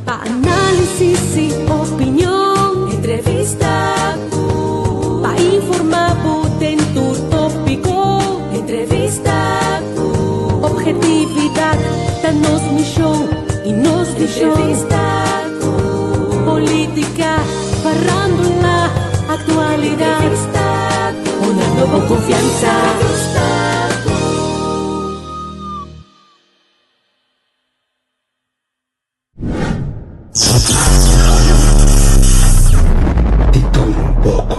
Pa análisis i opinion. Entrevista ku. Pa informá bo den tur tópiko. Entrevista ku. Obhetividat ta nos mishon i nos vishon. Entrevista ku. Polítika, farándula, aktualidat. Entrevista ku. Honrando bo konfiansa. Entrevista ku. Di tur un poko.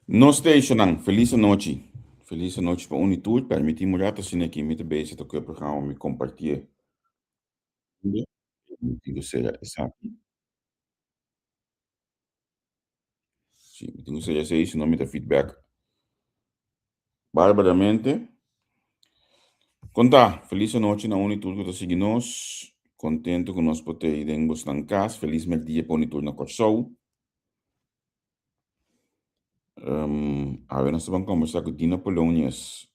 Nos stationnan, felis anochi. Felis anochi pa un i tur. Permití mi un rato asina aki mi ta bezig ta ku e programa mi kompartié. Mi tin ku sera esaki. Sí, mi tin ku sera esei, si no mi ta feedback barbaramente. Kon ta? Felis anochi na un i tur ku ta sigui nos. Kontentu ku nos por ta ei den bosnan kas. Felis mèrdia pa un i tur na Kòrsou. Awe nos ta ban kombersá ku Dina Polonius.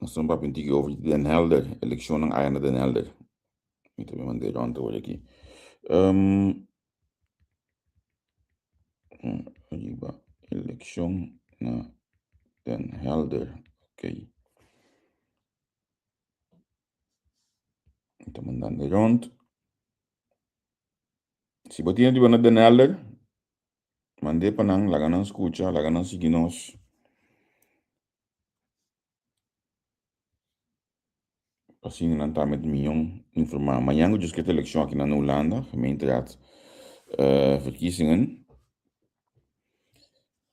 Nos ta papia un tiki over di Den Helder, elekshonnan aya na Den Helder. Mi ta bin mand'é rònt awor aki. Riba elekshon na Den Helder, okey. Mi ta mandando rònt. Si bo tin riba na Den Helder, mand'é pa nan, laga nan skucha, laga nan sigui nos. Asina nan ta met mion informá. Mañan ku djis ke ta elekshon aki na Hulanda, gemeenteraad verkiezingen.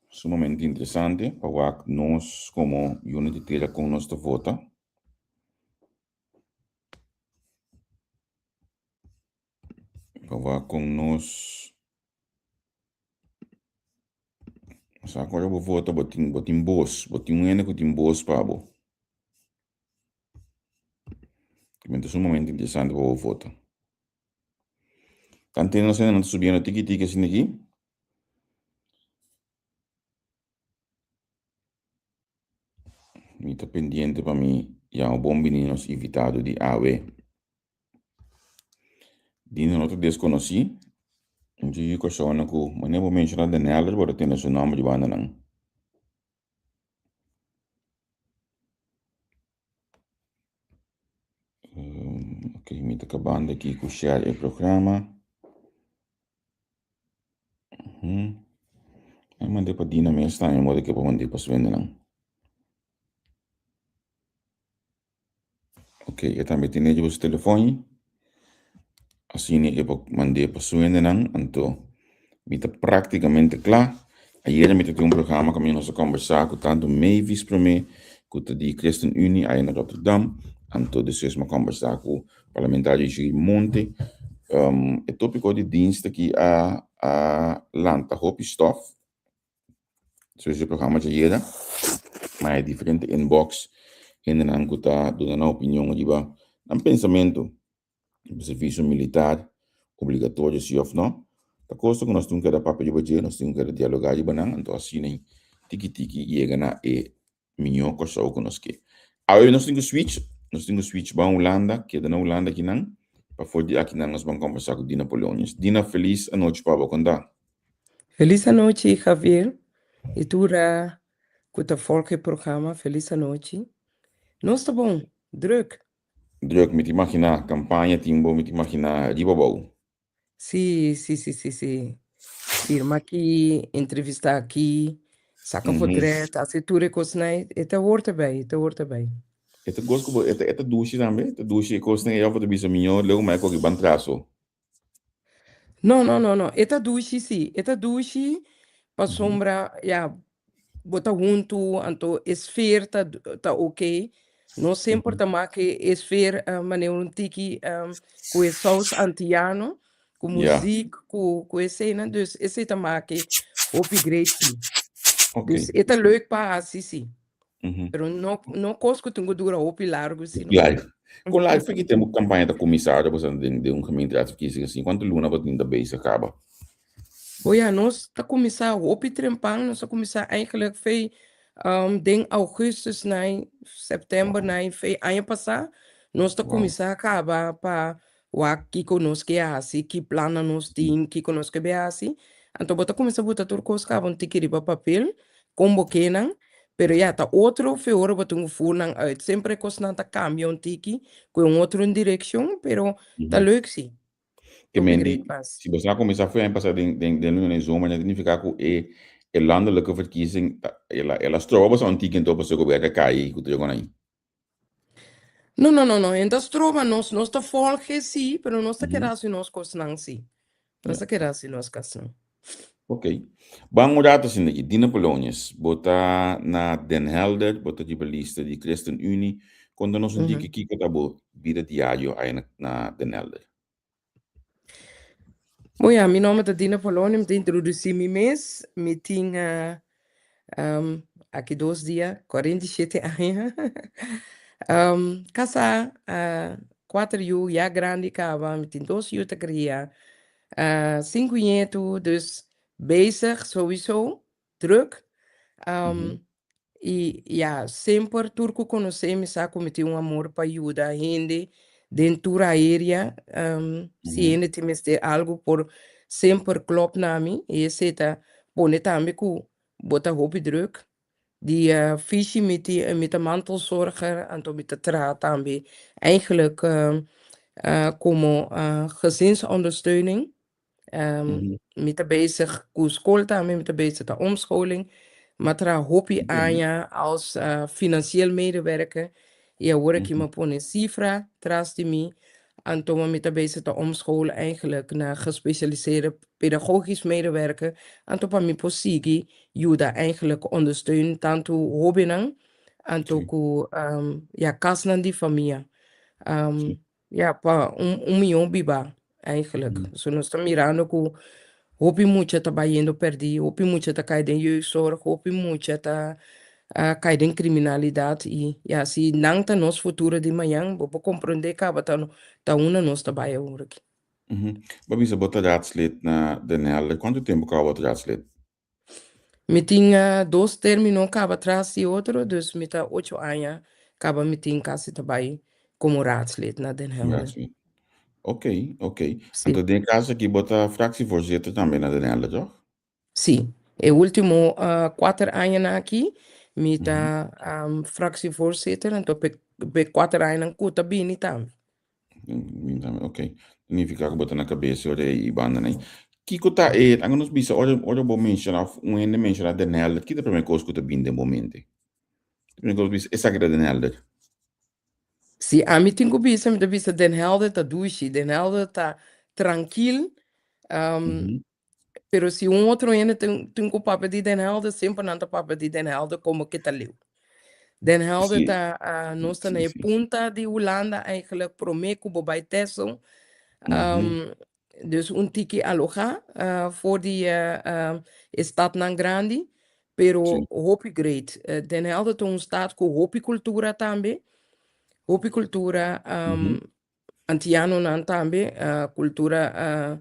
Sumamente interesante pa wak nos komo yunan di tera kon nos ta vota. Pa wak kon nos. Sa ku ora bo vota bo tin bo tin bos, bo tin un hende ku tin bos pa bo. Ta sumamente interesante pa bo vota. Tantu nos hendenan ta subiendo tiki tiki asina aki. Mi ta pendiente pa mi yama bon bini nos invitado di awe. Dina no ta deskonosí. Un dje yu persona ku manera bo menshoná Den Helder bo ta tende su nòmber di banda nan. Ok, mi ta kabando aki ku share e programa. Mi mand'é pa Dina mes tambe modo ke por mand'é pa su hendenan. Ok, e tambe tene riba su telefon. Asina e por mand'é pa su hendenan. Anto mi ta práktikamente kla. Ayera mi ta tin un programa kaminda nos a kòmbersá ku tantu Mavis promé ku ta di ChristenUnie aya na Rotterdam. Anto despues mi a kòmbersá ku parlamentario Julie Monte. E tópiko di dienst aki a a lanta hopi stòf. Despues di e programa dja yega, ma e diferente inbox hendenan ku ta duna nan opinion riba nan pensamentu riba servisio militar obligatorio si òf no. Ta kosa ku nos tin ku keda papia riba dje, nos tin ku keda dialogá riba nan, anto asina tiki tiki yega na e mihó Kòrsou ku nos ke. Awe nos tin ku switch, nos tin ku switch ban Hulanda, keda na Hulanda akinan, pa for di akinan nos ban kòmbersá ku Dina Polonius. Dina, felis anochi pa bo, kon ta? Felis anochi Javier y tur cu ta volg e programa felis anochi. Nos ta bon, druk. Druk, mi ta imagina, campaña tin bo, mi ta imagina riba bou. Sí, sí, sí, sí, sí. Firma aki, entrevista aki, saca potret, haci tur e cosnan, e ta hoort erbij, e ta hoort erbij. E ta cos cu bo, e ta, e ta dushi tambe, e ta dushi e cosnan ei of bo ta bisa mijo luego mi a coge ban traso. No, no, no, no, e ta dushi sí, e ta dushi pasobra, ya, bo ta huntu, anto e sfeer ta, ta oké. No semper ta make e sfeer manera un tiki ku e saus antiano. Ku muziek, ku ku eseinan, dus esei ta make hopi great si. Dus e ta leuk pa hasi si. Pero no no kos ku tin ku dura hopi largu si no. Live. Kon live for ki tempu kampaña ta kuminsá ora bo sa den den un gemeenteraadsverkiezing asin? Kuantu luna bo tin ta bezig kaba? Bo ya, nos ta kuminsá hopi trempan, nos a kuminsá eigenlijk fei den augustus nai, september nai, fei aña pasá nos ta kuminsá kaba pa Wak kiko nos ke hasi, ki plannan nos tin, kiko nos ke bay hasi. Anto bo ta kuminsá buta tur kos kaba un tiki riba papel, kon bo ke nan, pero ya ta otro fe ora bo tin ku fur nan uit. Semper e kosnan ta kambia un tiki ku e un otro direkshon, pero ta leuk si. Ke Hopi men great di, pas. si bo sa kuminsá fu aña pasá den den den luna di zomer, nan ta nifiká ku e e landelijke verkiezing ta el a el a stroba boso un tiki anto pasobra ku gobièrnu a kai ku tur e konai. No, no, no, no, en ta stroba nos, nos ta volge sí, pero nos ta keda hasi nos kosnan sí. Nos ta keda hasi nos kosnan. Ok. Ban un rato asina aki. Dina Polonius, bo ta na Den Helder, bo ta riba lista di ChristenUnie. Konta nos un tiki kiko ta bo bida diario aya na na Den Helder. Bon ya, mi nomber ta Dina Polonio, mi ta introduci mi mes, mi tin aki dos dia 47 aña, casá, cuater yu ya grandi caba, mi tin dos yu ta cria, sinku ñetu, dus bezig souiso, druk, I ya, semper tur ku konosé mi sa ku mi tin un amor pa yuda hende den tur aeria. Si hende tin mester algu por semper klòp na mi i esei ta pone tambe ku bo ta hopi drùk. Di fishi mi tin mi ta mantelzorger anto mi ta traha tambe eigenlijk komo gezinsondersteuning. Mi ta bezig ku skol tambe, mi ta bezig ta omscholing. Mi a traha hopi aña als financieel medewerker i awor aki mi a pone sifra tras di mi. Anto mi ta bezig ta omscholen eigenlijk na gespecialiseerde pedagogisch medewerker. Anto pa mi por sigui yuda eigenlijk ondersteun tantu hobennan anto ku ya kasnan di famia. Ya, pa un, un mihó biba, eigenlijk. So nos ta mirando ku hopi mucha ta bayendo pèrdí, hopi mucha ta kai den jeugdzorg, hopi mucha ta kai den kriminalidat i ya, si nan ta nos futuro di mañan, bo por komprondé kaba ta ta unda nos ta bai awor aki. Bo a bisa bo ta raadslid na Den Helder. Kuantu tempu kaba bo ta raadslid? Mi tin dos termino kaba tras di otro, dus mi ta ocho aña kaba mi tin kasi ta bai komo raadslid na Den Helder. Raadslid. Ok, ok. Si. Anto den e kaso aki bo ta fractievoorzitter tambe na Den Helder, toch? Si. E ultimo kuater añanan aki mi ta fractievoorzitter, anto p'e kuater añanan ku ta bini tambe. Ok, significa ku bo ta na kabes ora e bandanan ei. Kiko ta e, laga nos bisa, ora ora bo menshona òf un hende menshona Den Helder, ki ta e promé kos ku ta bini den bo mente? E promé kos ku bisa, esaki ta Den Helder. Si ami tin ku bisa, mi ta bisa Den Helder ta dushi, Den Helder ta trankil, Pero si un otro hende tin, tin ku papia di Den Helder, semper nan ta papia di Den Helder komo ke ta leu. Den Helder ta, ah, nos ta na e punta di Hulanda eigenlijk, promé ku bo bai Texel. Dus un tiki alohá ah, for di eh, ah, e stadnan grandi, pero hopi great. Den Helder ta un stad ku hopi kultura tambe, hopi kultura, Antianonan tambe, cultura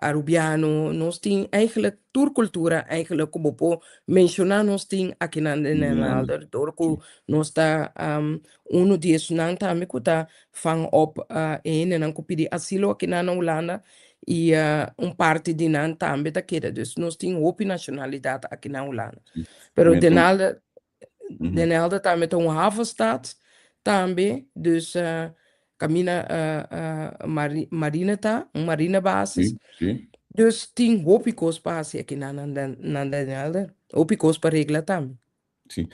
Arubiano, nos tin eigenlijk tur cultura eigenlijk cu bo por menciona nos tin akinan den Den Helder door cu nos ta uno di esunnan tambe cu ta vang op e hendenan cu pidi asilo akinan na Hulanda y un parti di nan tambe ta keda dus nos tin hopi nacionalidad aki na Hulanda pero Den Helder Den Helder tambe ta un havenstad tambe, dus kaminda marina ta, un marinebasis. Dus tin hopi kos pa hasi aki na na Den Helder, hopi kos pa regla tambe. Sí.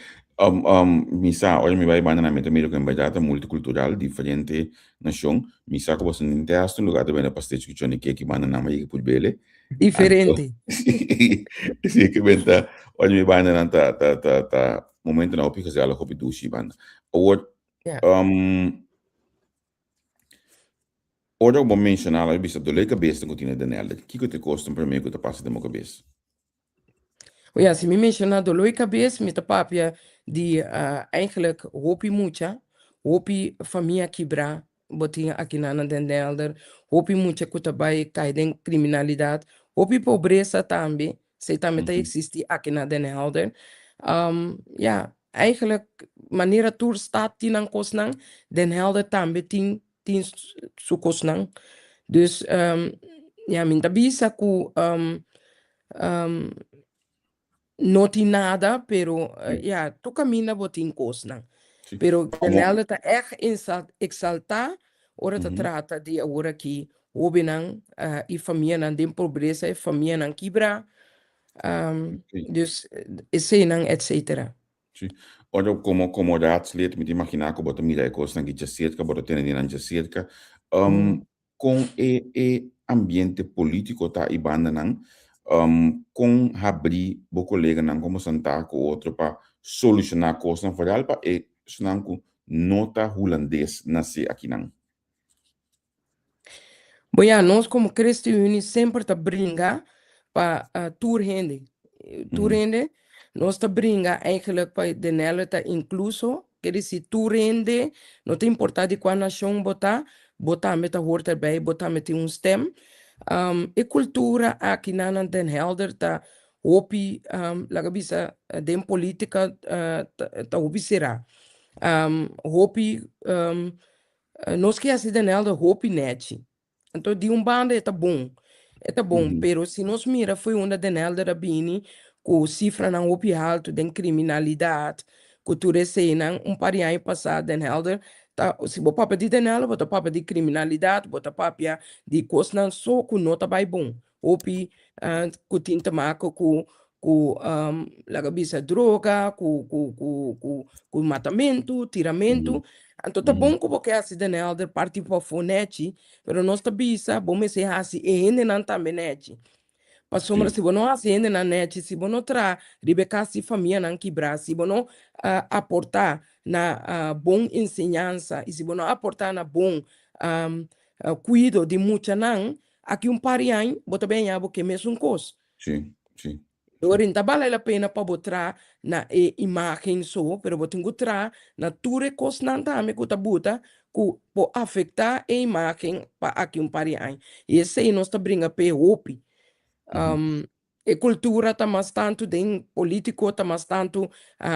Mi sa, ora mi bai banda nan mi ta mira ku en bèrdat ta multikultural, diferente nashon. Mi sa ku boso no tin hasta un lugar ta bende pastechi ku chon di keki banda nan, ma yega por bele. Diferente. Sí, ke men ta, ora mi banda nan ta, ta, ta, ta momentonan hopi gezellig, hopi dushi banda. Awor, Ja. Ora ku bo menshoná lo mi bisa dolé kabes ku tin na Den Helder. Kiko ta e kosnan promé ku ta pasa den bo kabes? Ya, si mi menshoná doló di kabes mi ta papia di eigenlijk hopi mucha, hopi famia kibrá bo tin akinan na Den Helder, hopi mucha ku ta bai kai den kriminalidat, hopi pobresa tambe, esei tambe ta eksistí aki na Den Helder. Ya, eigenlijk manera tur stad tin nan kosnan, Den Helder tambe tin tin su kosnan. Dus ya mi ta bisa ku no tin nada pero ya tur kaminda bo tin kosnan. Pero Den Helder ta ègt eksaltá ora ta trata di awor aki hóbennan i famianan den pobresa i famianan kibrá. Dus eseinan etcetera. Sí. Ora komo komo raadslid mi ta imaginá ku bo ta mira e kosnan aki djaserka, bo ta tene di nan djaserka. Kon e e ambiente polítiko ta i bandanan? Kon habrí bo koleganan, kon bo santá ku otro pa solushoná kosnan, foral pa esnan ku no ta hulandes nasé akinan? Bo ya, nos komo ChristenUnie semper ta bringa pa tur hende. Tur hende, nos ta bringa eigenlijk pa Den Helder ta inkluso, ke disi tur hende, no ta importa di kua nashon bo ta, bo tambe ta hort erbij, bo tambe tin un stem. E kultura aki na na Den Helder ta hopi, laga bisa den politika ta hopi será. Hopi Nos ke hasi Den Helder hopi nechi. Anto di un banda e ta bon, e ta bon, pero si nos mira fo'i unda Den Helder a bini ku sifranan hopi haltu den kriminalidat, ku tur eseinan, un par di aña pasá Den Helder ta, si bo papia di Den Helder bo ta papia di kriminalidat, bo ta papia di kosnan so ku no ta bai bon. Hopi ku tin te maken ku ku laga bisa droga, ku ku ku ku ku matamentu, tiramentu. Anto ta bon ku bo ke hasi Den Helder parti pafó nèchi, pero nos ta bisa bo mester hasi e hendenan tambe nèchi. Pasobra si bo no hasi e hendenan nèchi, si bo no traha riba e kas di famianan kibrá, si bo no aportá na bon enseñansa i si bo no aportá na bon kuido di muchanan, Aki un par di aña bo ta bin haña bo ke mesun kos. Sí, sí. Dor no ta bale la pena pa bo traha na e imagen so, pero bo tin ku traha na tur e kosnan tambe ku ta buta ku por afektá e imagen pa aki un par di aña. I esei nos ta bringa p'e hopi. E kultura ta mas tantu den polítiko, ta mas tantu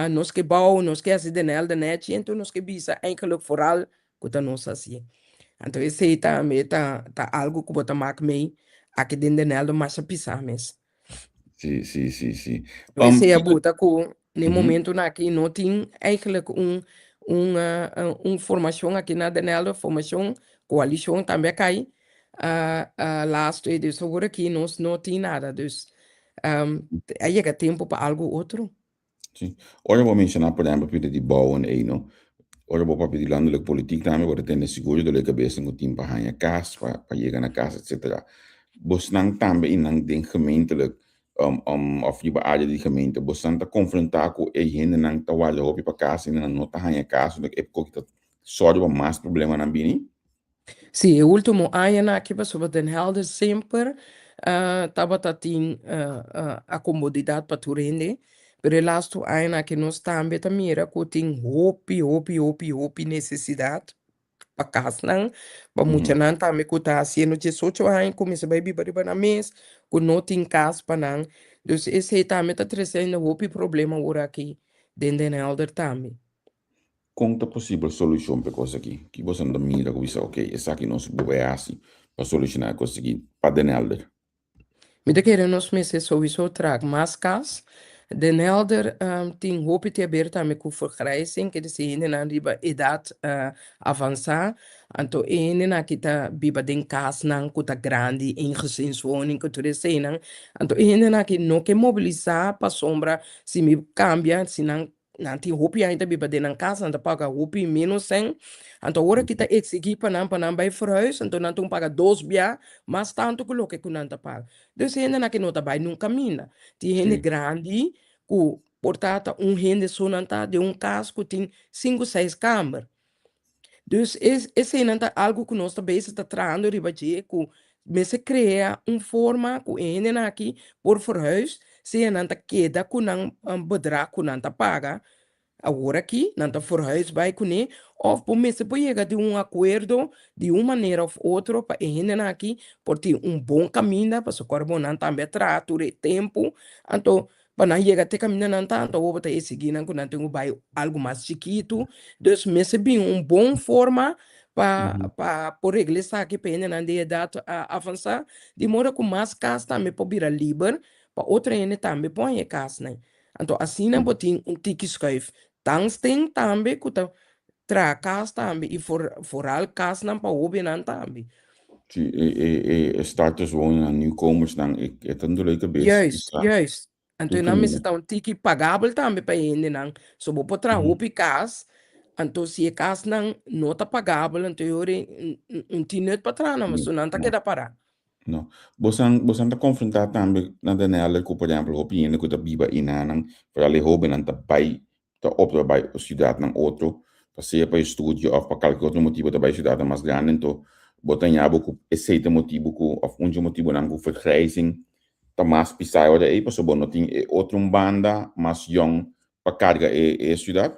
nos ke bou, nos ke hasi den el den echi, enton nos ke bisa eigenlijk foral ku ta nos hasié. Anto esei tambe ta ta algu ku bo ta mak mei aki den den Helder masha pisá mes. Sí, sí, sí, sí. Esei a buta ku Na e momentonan aki no tin eigenlijk un un un formacion aki na Den Helder, formacion, coalicion tambe a cay laatst e dus awor aki nos no tin nada dus a yega tempo pa algo otro. Si, ora bo menciona por ehempel pida di bouwen ey no, ora bo papia di landelijk politiek tambe bo ta tene sigur dole cabeza cu tin pa haya cas, pa yega na cas etcetera. Bosnan tambe y nan den gemeentelijk òf riba área di gemeente, bosan ta konfrontá ku e hendenan ta warda hopi pa kas, hendenan no ta haña kas, e koki ta sòru pa mas problemanan bini? Sí, e último añanan aki pasobra Den Helder semper tabata tin akomodidat pa tur hende, pero e lastu añanan aki nos tambe ta mira ku tin hopi, hopi, hopi, hopi nesesidat. pa kasnan, pa muchanan tambe ku ta hasiendo diesocho aña kuminsá bai biba riba nan mes, ku no tin kas pa nan. Dus esei tambe ta tresiendo hopi problema awor aki den Den Helder tambe. Kon ta posibel solushon pa e kos aki? Ki boso ta mira ku bisa ok esaki nos bo bai hasi pa solushoná e kos aki pa Den Helder? Mi ta kere nos mester souiso traha mas kas. Den Helder tin hopi te haber tambe ku vergrijzing, ke disi hendenan riba edat avansá. Anto e hendenan aki ta biba den kasnan ku ta grandi, eengezinswoning ku tur eseinan. Anto e hendenan aki no ke mobilisá pasobra si mi kambia, si nan Nan tin hopi aña ta biba den nan kas, nan ta paga hopi ménos sèn. Anto awor aki ta eksigí pa nan pa nan bai verhuis, anto nan tin paga dos bia mas tantu ku loke ku nan ta paga. Dus hendenan aki no ta bai nunka kaminda. Tin hende grandi ku por ta ta un hende so nan ta den un kas ku tin sinku seis kamber. Dus es eseinan ta algu ku nos ta bezig ta trahando riba dje ku mester krea un forma ku e hendenan aki por verhuis sea nan ta keda ku nan bedrag ku nan ta paga awor aki, nan ta verhuis bai kuné òf bo mester por yega di un akuerdo di un manera òf otro pa e hendenan aki por tin un bon kaminda pasobra kòrda bo nan tambe a traha tur e tempu anto Pa nan yega te kaminda nan ta, anto bo ta esigí nan ku nan tin ku bai algu mas chikitu. Dus mester bin un bon forma pa pa por regla esaki pa hendenan di edat avansá, di moda ku mas kas tambe por bira liber pa otro hende tambe por haña e kasnan. Anto asina bo tin un tiki skuif. Tansten tambe ku ta traha kas tambe i foral kasnan pa hóbennan tambe. Sí, e starterswoningnan, nieuwkomersnan, e ta un dolor di kabes. Juist, juist. Anto nan mester ta un tiki pagabel tambe pa e hendenan. So bo por traha hopi kas, anto si e kasnan no ta pagabel, anto e ora un tin nut pa traha nan, pasobra nan ta keda pará. No. Bosan, bosan ta konfrontá tambe na Den Helder ku, por ehèmpel, hopi hende ku ta biba einanan, foral e hóbennan ta bai ta opta pa bai siudatnan otro, pa sea pa estudio òf pa kalke otro motibu ta bai siudatnan mas grandi, anto bo ta haña bo ku esei ta motibu ku òf un dje motibunan ku vergrijzing ta mas pisá e ora ei, pasobra bo no tin e otro un banda mas yòn pa karga e siudat.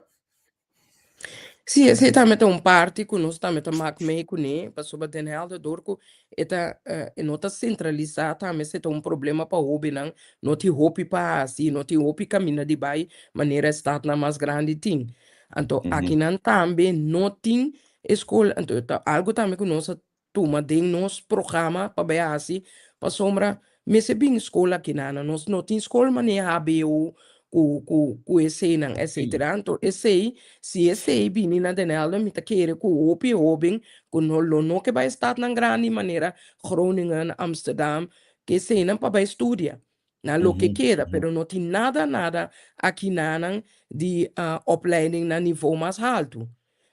Sí, esei tambe ta un parti ku nos tambe ta mak mei kuné, pasobra Den Helder dor ku e ta e no ta sentralisá tambe esei ta un problema pa hóbennan, no tin hopi pa hasi, no tin hopi kaminda di bai manera e statnan mas grandi tin. Anto akinan tambe no tin e skol, anto ta algu tambe ku nos a tuma den nos programa pa bai hasi pasobra mester bin skol akinana nos no tin skol manera hbo ku ku ku eseinan etcetera anto esei si esei bini na Den Helder mi ta kere ku hopi hoben ku no lo no ke bai stadnan grandi manera Groningen Amsterdam ke eseinan pa bai studia nan lo ke keda pero no tin nada nada akinanan di opleiding na nivo mas haltu.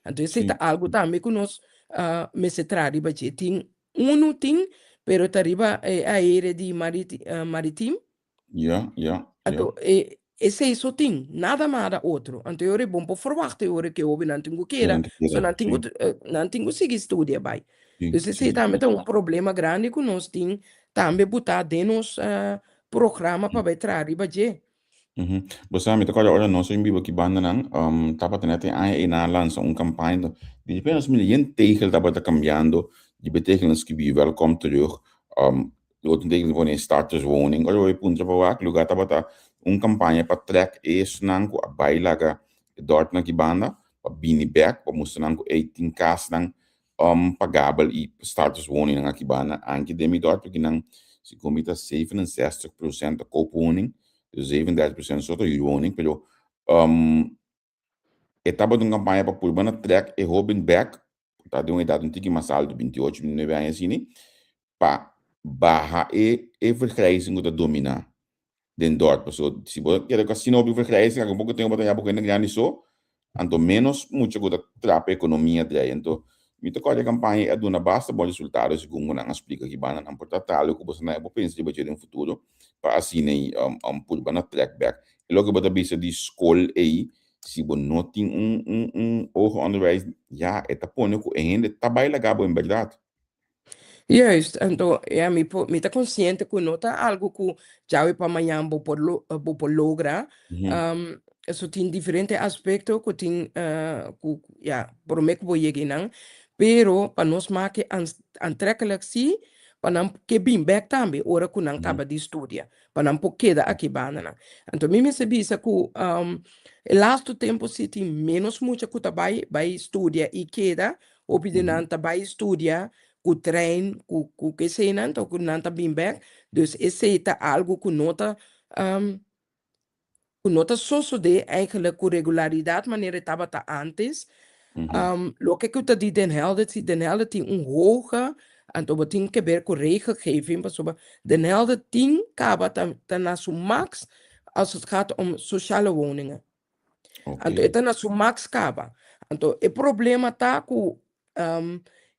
Anto esei ta algu tambe ku nos mester traha riba dje. Tin unu tin, pero ta riba e aire di maritim. Ya, ya, ya. Anto e esei so tin, nada nada otro. Anto e ora e bon por ferwagt e ora ku e hobennan tin ku keda, so nan tin ku nan tin ku sigui studia bai. Dus esei tambe ta un problema grandi ku nos tin tambe butá den nos programa pa bai traha riba dje. Bo sa, mi ta kòrda ora nos a biba aki bandanan, tabata net e aña ei nan a lansa un kampaña, di repente nos mira yen tegel tabata kambiando, di be tegel nan skibi welkom terug, di otro tegel nan pone starterswoning, ora bo bai puntra pa wak, luga tabata un kampaña pa trèk esnan ku a bai laga e dòrpnan aki banda, pa bini bèk, pa mustra nan ku ei tin kasnan pagabel i starterswoningnan aki banda. Anke den mi dorp aki nan segun mi ta 67% ta koopwoning, dus 37% so ta huurwoning, pero e tabata un kampaña pa purba na trek e hoben bek, ku ta den un edat un tiki mas altu, 28, 29 aña asina, pa baha e e vergrijzing ku ta dominá den dorp. Pasobra si bo keda ku asina hopi vergrijzing, algun poko tempu bo ta haña bo ku hende grandi so, anto ménos mucha ku ta trapa ekonomia drei. Anto mi ta kòrda e kampaña ei a duna basta bon resultado segun ku nan a splika ki banda nan por ta tal ku bo sa nan e por pensa riba dje den futuro pa asina ei purba na trèk bèk. E loke bo ta bisa di skol ei, si bo no tin un un un hoger onderwijs, ya e ta pone ku e hende ta bai laga bo en bèrdat. Juist, anto ja, mi por, mi ta consciente cu no ta algo cu djawe pa mañan bo por lo, bo por logra. Eso tin diferente aspecto cu tin cu ja, prome cu bo yega einan. Pero pa nos make aantrekkelijk si, pa nan ke bin bek tambe ora cu nan caba di studia, pa nan por keda aki bandanan. Anto mi mester bisa cu e laatste tempo si tin menos mucha cu ta bai, bai studia y keda, Hopi di nan ta bai studia ku trein, ku ku eseinan, to ku nan ta bin bek. Dus esei ta algu ku no ta ku no ta sosodé eigenlijk ku regularidat manera e tabata ántes. Loke ku ta di Den Helder, si Den Helder tin un hoge, anto bo tin ke ber ku regelgeving pasobra Den Helder tin kaba ta ta na su max als het gaat om sociale woningen. Anto e ta na su max kaba. Anto e problema ta ku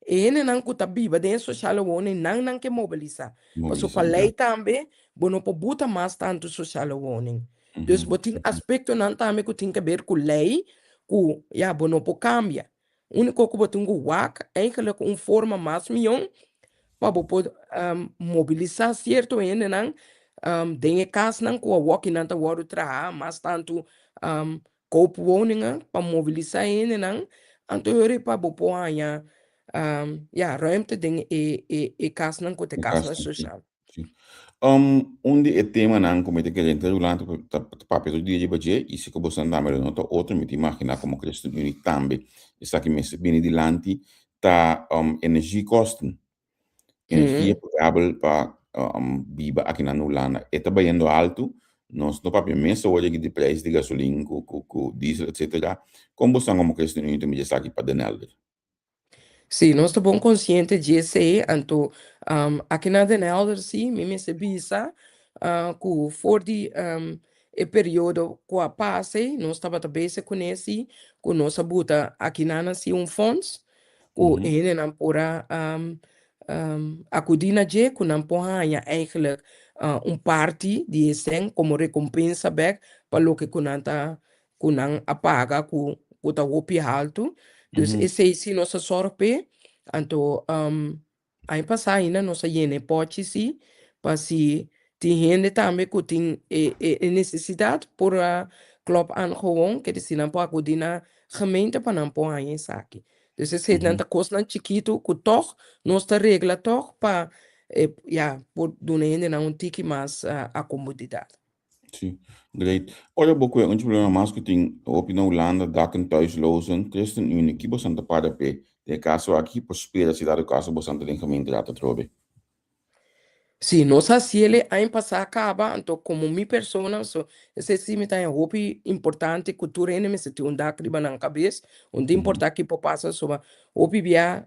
e hendenan ku ta biba den e sociale woning nan nan ke mobilisa. Pasobra pa lei tambe bo no por buta mas tantu sociale woning. Dus bo tin aspektonan tambe ku tin ke ber ku lei ku ya bo no por kambia. Úniko ku bo tin ku wak eigenlijk un forma mas mion pa bo por mobilisá sierto hendenan den e kasnan ku awoki nan ta wòrdu traha mas tantu koopwoningen pa mobilisá e hendenan anto yori pa bo por haña ya ruimte den e e kasnan ku ta e kasnan sosial. Sí. Un di e temanan ku mi ta kere entra durante ta papia tur dia riba dje i si ku boso tambe lo nota otro mi ta imaginá komo ChristenUnie tambe esaki mester bini dilanti ta energiekosten. Energia pagabel pa biba aki na Hulanda e ta bayendo altu. Nos no papia mes awor aki di prijs di gasolin ku ku diesel etcetera. Kon boso komo ChristenUnie ta mira esaki pa Den Helder? Sí, nos ta bon konsiente di esei, anto aki na Den Helder sí mi mester bisa ku for di e periodo ku a pasa ei nos tabata bezig kuné sí, ku nos a buta aki nan a hasi un fonds ku e hendenan por a akudí na dje, ku nan por haña eigenlijk un parti di e sèn komo rekompensa bèk pa loke ku nan ta ku nan a paga ku ku ta hopi haltu. Dus esei sí nos a sòrg p'e. Anto aña pasá ainda nos a yena e pòchi sí pa si tin hende tambe ku tin e e nesesidat por a klòp an gewoon, ke disi nan por akudí na gemeente pa nan por haña esaki. Dus eseinan ta kosnan chikitu ku tòg nos ta regla tòg pa e ya por duna hendenan un tiki mas akomodidat. Sí, great. Ora bo kue un problema mas ku tin hopi na Hulanda, dak en thuislozen, ChristenUnie, ki bosan ta para p'e? Den e kaso aki por spera si dado kaso bosan ta den gemeenteraad atrobe. Sí, nos hasiel e aña pasá kaba, anto komo mi persona, so esei sí mi ta haña hopi importante ku tur hende mester tin un dak riba nan kabes, un ta importá ki por pasa, soba hopi bia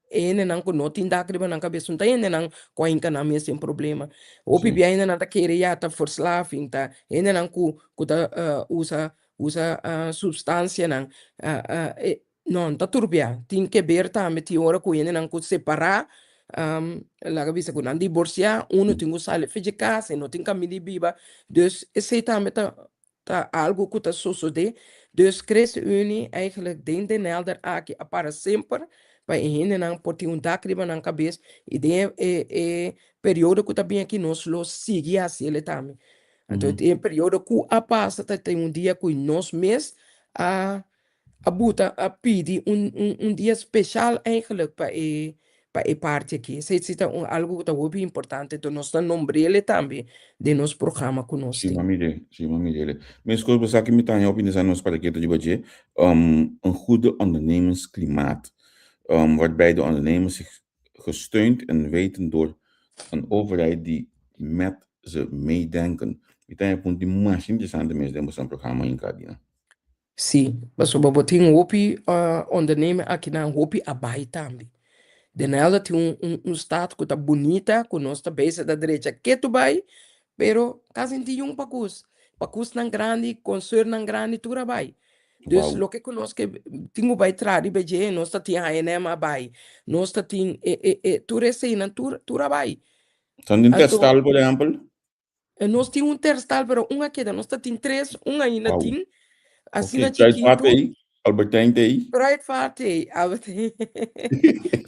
E hendenan ku no tin dak riba nan kabes no ta hendenan ku a hinka nan mes den problema. Hopi bia hendenan ta kere ya ta verslaving, ta hendenan ku ku ta usa usa supstansianan. No, no ta tur bia. Tin ke ber tambe tin ora ku hendenan ku separá, laga bisa ku nan diborsiá, unu tin ku sali for dje kas, e no tin kaminda di biba. Dus esei tambe ta Ta algo cu ta sosode. Dus ChristenUnie eigenlijk den Den Helder aki a para semper pa e hendenan por tin un dak riba nan cabes y den e e periodo cu ta bin aki nos lo sigui haciele tambe. Anto den e periodo cu a pasa ta tin un dia cu nos mes a a buta a pidi un un un dia special eigenlijk pa e pa e parti aki. Esei si ta un algo ku ta hopi importante, enton nos ta nombr'ele tambe den nos programa ku nos Sí, tin. m'a mir'é, sí, m'a mir'é. Meskos bo sa ki mi ta haña hopi interesante nos para keda riba dje, een goede ondernemingsklimaat, waarbij de ondernemers zich gesteund en weten door een overheid die met ze meedenken. Mi ta haña punto di masha interesante mes den boso programa hinká dina. Sí, pasobra bo tin hopi ondernemer akinan, hopi a bai tambe. Den Helder tin un un un stad ku ta bunita, ku nos ta bezig ta drecha ketu bai, pero kasi no tin yun pakus. Pakusnan grandi, konsernnan grandi tur a bai. Dus loke ku nos ke tin ku bai traha riba dje, nos ta tin H&M a bai, nos ta tin e e e tur eseinan tur tur a bai. San tin Terstal por ehèmpel? Nos tin un terstal, pero un a keda. Nos ta tin tres, un ainda Wow. tin. Asina Ok, Kruidvat chikitu. ei, Albertijn te ei. Kruidvat ei, Albertijn.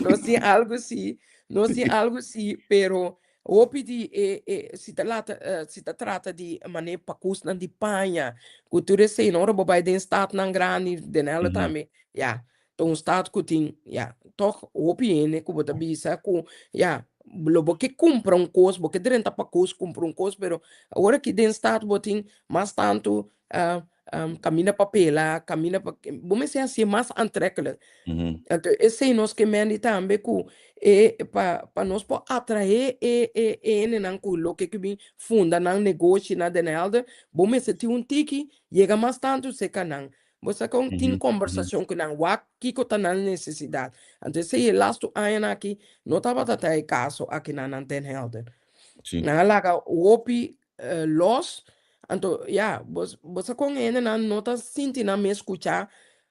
Nos tin algo sí, nos tin algo sí, pero hopi di e, e, si ta lata, eh, si ta trata di mane pakusnan di paña, ku tur esei, no, ora bo bai den stadnan grandi, den Helder tambe, ya, Ta un stad ku tin, ya, tòg hopi hende ku bo ta bisa ku, ya, lo bo ke kumpra un kos, bo ke drenta pa kos kumpra un kos, pero awor aki den stad bo tin mas tantu kaminda pa pela, kaminda pa, bo mester hasié mas aantrekkelijk. Anto esei nos ke mendi tambe ku e pa pa nos por atraé e e e hendenan ku loke ke bin funda nan negoshi na Den Helder, bo mester tin un tiki yega mas tantu serka nan. Bo sa kon tin kombersashon ku nan, wak kiko ta nan nesesidat. Anto esei e lastu añanan aki no tabata ta e kaso aki na nan Den Helder. Nan a laga hopi los, anto ya, bo bo sa kon hendenan no ta sinti nan mes skuchá,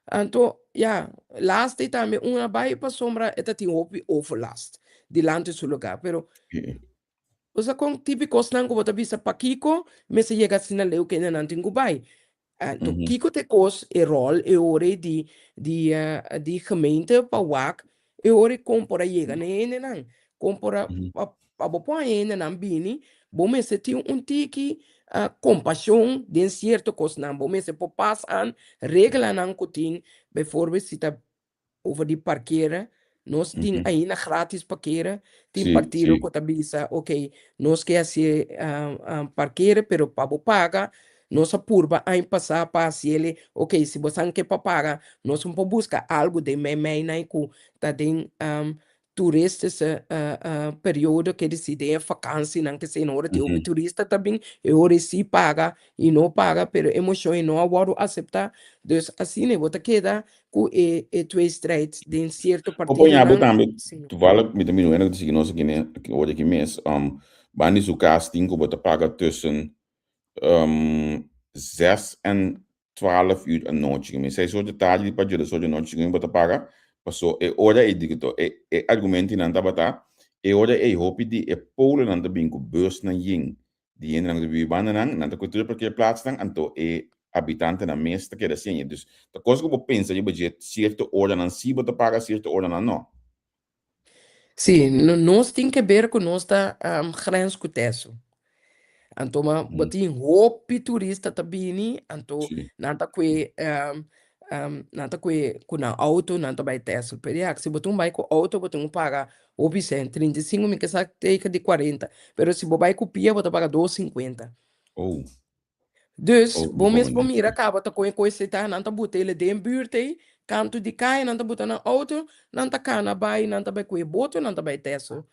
anto ya, lastu tambe un a bai pasobra e ta tin hopi overlast dilanti su lugá, pero bo sa kon tipikosnan ku bo ta bisa pakiko mester yega asina leu ku hendenan tin ku bai. Anto kiko ta e kos, e ròl e ora ei di di di gemeente pa wak e ora ei kon por a yega na e hendenan, kon por a pa bo por haña hendenan bini bo mester tin un tiki kompashon den sierto kosnan, bo mester por pas aan reglanan ku tin, bijvoorbeeld si ta over di parkera, nos tin ainda gratis parkera, tin partido ku ta bisa ok nos ke hasi parkera pero pa bo paga nos a purba aña pasá pa hasiel ok si bo san ke pa paga nos no por buska algu den meimeinan ku ta den toeristische periodo ke disi den e vakansinan ke esei ora tin hopi turista ta bin e ora e si paga i no paga pero e moshon ei no a wòrdu aseptá dus asina bo ta keda ku e e tweestrijd den sierto Bo poña bo partidonan tambe si. toevallig mi ta mira un hende ku ta sigui nos aki ne ora aki mes banda di su kas tin ku bo ta paga tussen zes en 12 uur anochi, mi 6 or di tardi di pa 12 or di anochi segun bo ta paga, paso e ora ei di to e e argumentonan tabata e ora ei hopi di e pueblonan ta bin ku busnan yen di hendenan ku ta bibi bandanan, nan ta kue tur e parkeerplaatsnan anto e habitantenan mes ta keda sin e. Dus ta kos ku bo pensa riba dje sierto oranan si bo ta paga sierto oranan no. Sí, nos tin ke ber ku nos ta grens ku Teso. Anto ma bo tin hopi turista ta bini, anto nan ta kue nan ta kue ku nan outo nan ta bai Teso. Pero ya, si bo tin bai ku outo bo tin ku paga hopi sèn, 35 mi ke sa teken di 40. Pero si bo bai ku pia bo ta paga dos sinkuenta. Oh. Dus, Oh, bo mes por comprende. mira kaba ta koe koe seta, nan ta buta ele den buurt ei, kantu di kaya nan ta buta nan auto, nan ta kana bai, nan ta bai koe boto, nan ta bai Texel.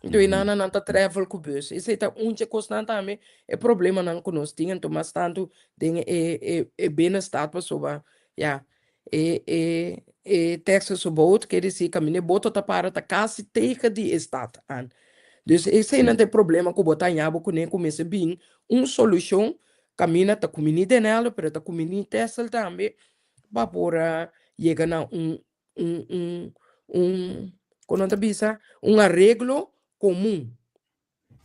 Anto e nana nan ta travel ku bus. Esei ta un dje kosnan tambe, e problemanan ku nos tin, anto mas tantu den e e e binnenstad pasobra ya, e e e Texelse boot, ker disi kaminda e boto ta para ta kasi tegen di e stad aan. Dus eseinan ta e problema ku bo ta haña bo kuné ku mester bin un solushon kaminda ta kumini Den Helder pero ta kumini Texel tambe pa por a yega na un un un un kon nan ta bisa un areglo komun.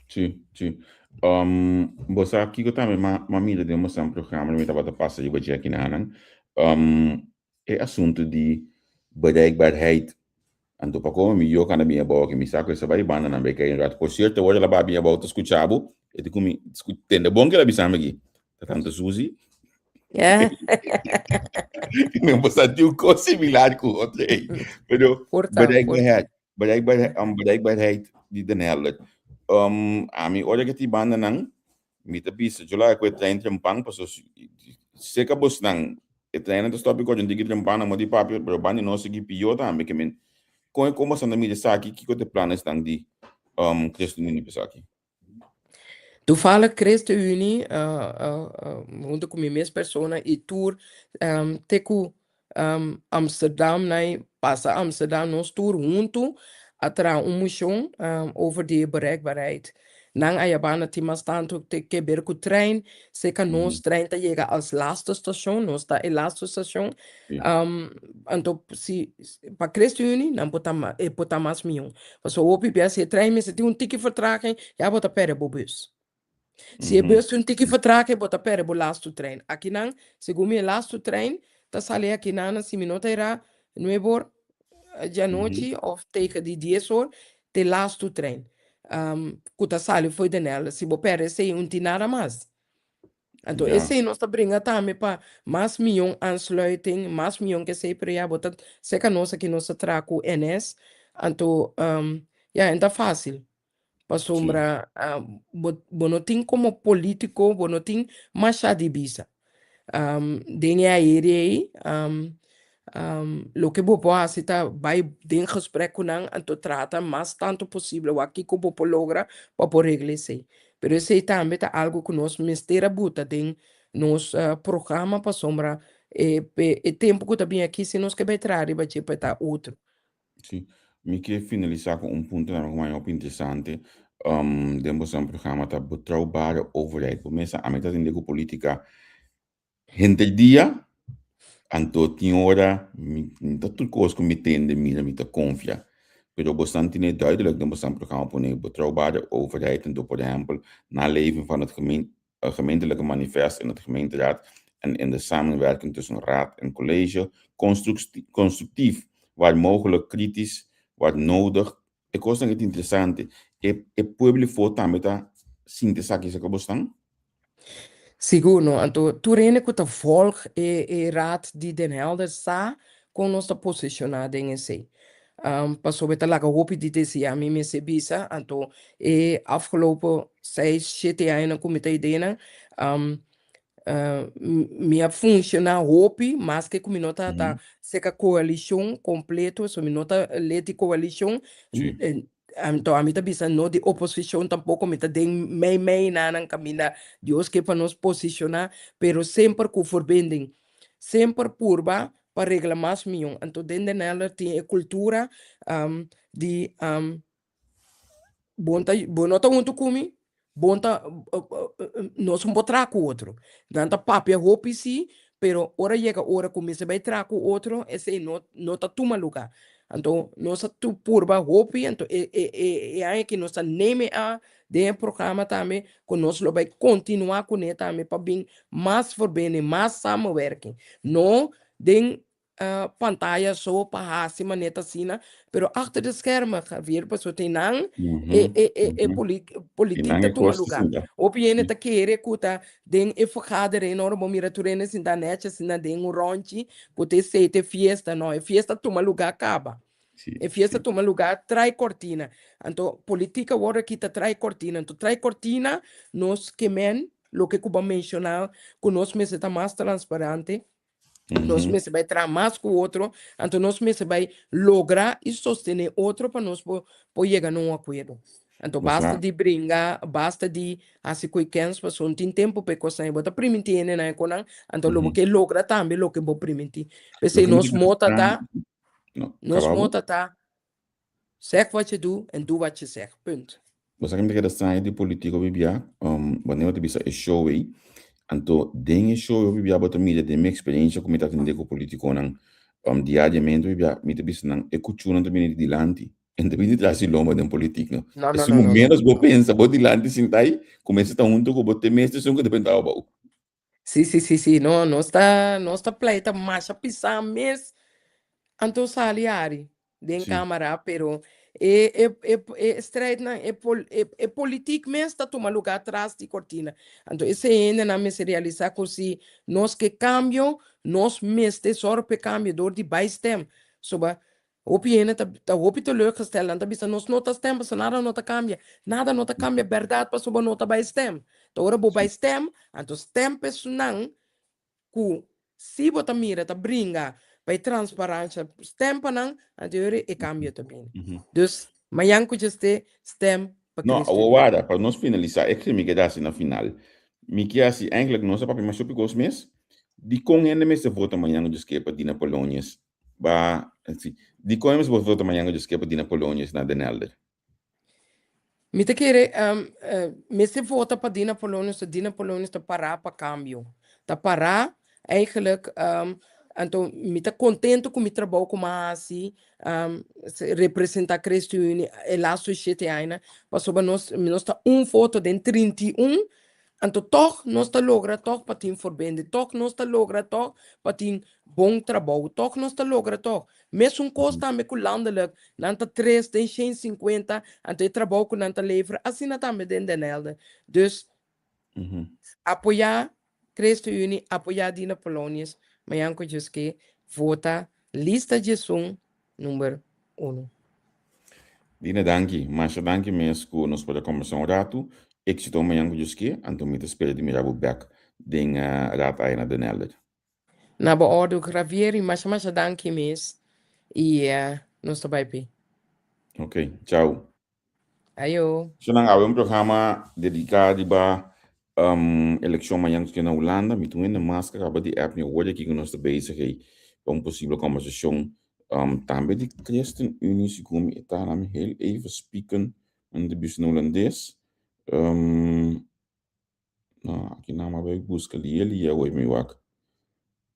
Sí, sí. Um, bo sa kiko tambe ma, ma mira den bosan programa mi tabata pasa riba dje akinanan. Um, e asuntu di bereikbaarheid. Anto pa como mi yo kanda bin abou aki, mi sa ku esa bai banda nan bai kai un rato. Por cierto, ora la ba bin abou ta skucha bo, e di ku mi, tende bon ke la bisami aki. Ta tante Suzy. Mi bo sa tin un kos similar ku otro ei. Pero Por ta, por ta. bereikbaarheid, bereikbaarheid, bereikbaarheid di Den Helder. Um, ami ora ke ti banda nan, Mi ta bisa, yo laga ku e trein trempan, paso seka bosnan, e treinnan ta stop i kochi un tiki trempan, nan moti papia, pero ban di nos sigui pió tambe, ke men, kon e kon bosan ta mira esaki, kiko ta e planesnan di ChristenUnie pa esaki? Toevallig ChristenUnie, hunto ku mi mes persona i tur te ku Amsterdam nai pasa Amsterdam nos tur huntu a traha un moshon over di e bereikbaarheid. Nan a yaba na tin mas tantu te ke ber ku trein, seka nos trein ta yega als laatste station, nos ta e laatste station. Anto si pa ChristenUnie nan por ta e por ta mas mihó. Pasobra hopi bia si e trein mester tin un tiki vertraging ya bo ta pèrdè bo bus. Si e bus tin un tiki vertraging bo ta pèrdè bo laatste trein. Akinan segun mi e laatste trein ta sali akinan si mi no ta erá nuebe or djanochi of tegen di dies or te laatste trein ku ta sali fo'i Den Helder. Si bo pèrdè esei un tin nada mas. Anto esei nos ta bringa tambe pa mas mion aansluiting, mas mion ke esei, pero ya bo ta seka nos aki nos ta traha ku NS, anto ya en ta fásil. Pasobra bo bo no tin komo polítiko, bo no tin masha di bisa. Den e aire ei, loke bo por hasi ta bai den gesprek ku nan, anto trata mas tantu posibel wak kiko bo por logra pa por regla esei. Pero esei tambe ta algu ku nos mester a buta den nos programa pasobra e e tempu ku ta bin aki si nos ke bai traha riba dje pa e ta otro. Sí, mi ke finalisá ku un punto tambe ku mi haña hopi interesante den boso programa ta betrouwbare overheid. Bo mester ami ta tende ku polítika henter dia, anto tin ora mi no ta tur kos ku mi tende mira mi ta konfia, pero boso tene duidelijk den boso programa pone betrouwbare overheid, anto por ehèmpel naleving van het gemeentelijke manifest in het gemeenteraad. en in de samenwerking tussen raad en college, constructief waar mogelijk, kritisch waar nodig. E kosnan e ta interesante. E e pueblo for tambe ta sinti esaki esaki bo stan? Sigur no. Anto tur hende ku ta volg e e raad di Den Helder sa kon nos ta posishoná den esei. Pasobra e ta laga hopi di deseá mi mester bisa. Anto e afgelopen seis, shete añanan ku mi ta eidenan, Mi a funciona hopi, maske cu mi no ta ta seca coalicion completo, so mi no ta lid di coalicion, anto ami ta bisa no di oposicion tampoco, mi ta den mei mei nanan caminda Dios ke pa nos posiciona, pero semper cu verbinding, semper purba pa regla mas miyon, anto den Den Helder tin e cultura di Bon ta, bo no ta huntu ku mi, bon ta, nos no por traha ku otro. Nan ta papia hopi sí, pero ora yega ora ku mester bai traha ku otro, esei no, no ta tuma lugá. Anto nos a tu purba hopi, anto e e e e aña aki nos ta neme a den e programa tambe ku nos lo bai kontinuá kuné tambe pa bin mas verbinding, mas samenwerking. No den pantaya so pa hasi manera asina, pero achter de schermen, Javier, pasobra tin nan e e e e politiek ta tuma luga. Hopi hende ta kere ku ta den e vergadering, ora bo mira tur hende sinta nechi asina den un rònchi, ku ta esei ta e fiesta. No, e fiesta tuma luga kaba. E fiesta tuma luga trai kortina. Anto politik awor aki ta trai kortina. Anto trai kortina nos ke men loke ku bo a menshoná ku nos mester ta mas transparante. Nos mester bai traha mas ku otro, anto nos mester bai logra i sostené otro pa nos por por yega na un akuerdo. Anto basta di bringa, basta di hasi ku e kens, pasobra no tin tempu pa e kosnan ei. Bo ta primintí hendenan e konan, anto lo bo ke logra tambe loke bo primintí. P'esei nos mota ta, nos mota ta Zeg wat je doet en doe wat je zegt. Punt. Bo sa ke mi ta keda straño di politico bibia, wanneer bo ta bisa e show ei, anto den e show ei bibia bo ta mira den mi experiencia ku mi ta atende ku politiconan diariamente bibia, mi ta bisa nan e kuchunan ta bini di dilanti, e no ta bini tras di lomba den politic no. No, no, Esun no, ku no, no. menos bo pensa bo dilanti sinta ei, kuminsa ta hunto ku bo te mes esun ku ta benta abou. Sí, sí, sí, sí. No, nos ta, nos ta pleita masha pisá mes. Anto sali ari den Sí. cámara, pero e, e, e, e strijdnan, e, pol, e, e politiek mes ta tuma lugar tras di cortina. Anto ese hendenan mester realisá ku si nos ke kambio, nos mester sòru p'e kambio dor di bai stem. Soba Hopi hende ta ta hopi teleurgesteld, nan ta bisa nos no ta stem pasobra nada no ta cambia. Nada no ta cambia berdad pasobra bo no ta bay stem. Ta ora bo bay stem, anto stem pa esunnan cu si bo ta mira ta bringa pa e transparansia, stem pa nan, anto e ora e cambio ta bini. Dus mañan cu djeste stem pa No, Cristo awor Dios. warda, pa nos finalisa, e ke mi keda hasi na final. Mi ke hasi, eigenlijk nos a papia masha hopi kos mes, dikon hende mester vota mañan cu djesk'e pa Dina Polonius? Ba, si. Dikon e mester bo vota mañan ku dje skepa Dina Polonius na Den Helder? Mi ta kere mester vota pa Dina Polonius, ta Dina Polonius ta pará pa kambio. Ta pará eigenlijk, anto mi ta kontento ku mi trabou ku mi a hasi, representá ChristenUnie e lastu shete añanan, pasobra nos nos ta un voto den 31, anto tòg nos ta logra tòg pa tin forbende, tòg nos ta logra tòg pa tin bon trabou. Tòg nos ta logra tòg. Mesun kos tambe ku landelijk. Nan ta tres den shen sinkuenta, anto e trabou ku nan ta levera, asina tambe den Den Helder. Dus, apoyá ChristenUnie, apoyá Dina Polonius, mañan ku djis ke vota lista djesun number uno. Dina, danki. Masha danki mes ku nos por a kombersá un ratu. Éksito mañan ku djis ke, anto mi ta spera di mira bo bèk den raad aya na Den Helder. Na bo ordu Javier y masha masha danki mes y nos ta bai pe. Ok, chao. Ayo. So nan awe un programa dedica riba um, eleccion mañan cu na Hulanda. Mi tin un hende mas cu acaba di app mi awor aki cu nos ta bezig ei pa un posible conversacion um, tambe di ChristenUnie segun mi e ta. Laat mi heel even spieken en de bisa na Hulandes. Um, No, aki nan a bai buska lia lia awor mi wak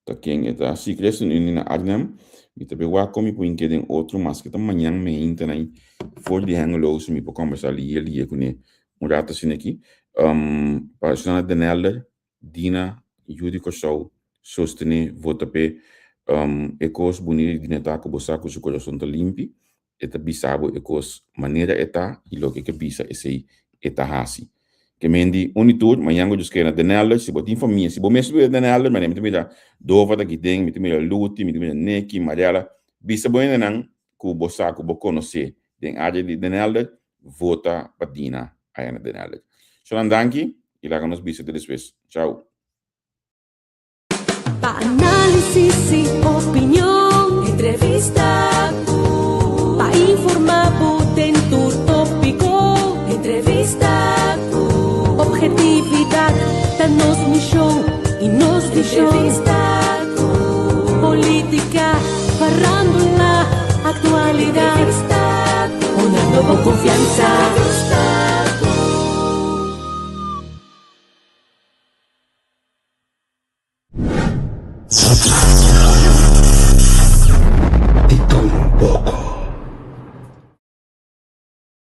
ta ken e ta. Si ChristenUnie na Arnhem, mi ta bai wak kon mi por hinke den otro maske ta mañan meinta nan for di Hengelo si mi por kombersá lia lia kuné un rato asina aki. Pa esnan na Den Helder, Dina, yu di Kòrsou. Sostené, vota p'e. E kos bunita di Dina ta ku bo sa ku su kurason ta limpi. E ta bisa bo e kos manera e ta i loke e ke bisa esei e ta hasi. Ke men di un di tur, mañan ku Dios kere na Den Helder, si bo tin famia, si bo mes biba den Den Helder, manera mi ta mira Dova ta aki den, mi ta mira Luti, mi ta mira Neki, Mariela, bisa bo hendenan ku bo sa ku bo konosé den área di Den Helder, vota pa Dina aya na Den Helder. Shonan danki i laga nos bisa te despues. Chau. Pa análisis y opinion, entrevista cu. Pa informa bo den tur tópico, entrevista cu. Objetividad ta nos misión y nos visión. Entrevista cu. Política, farándula, actualidad. Entrevista cu. Honrando bo confianza.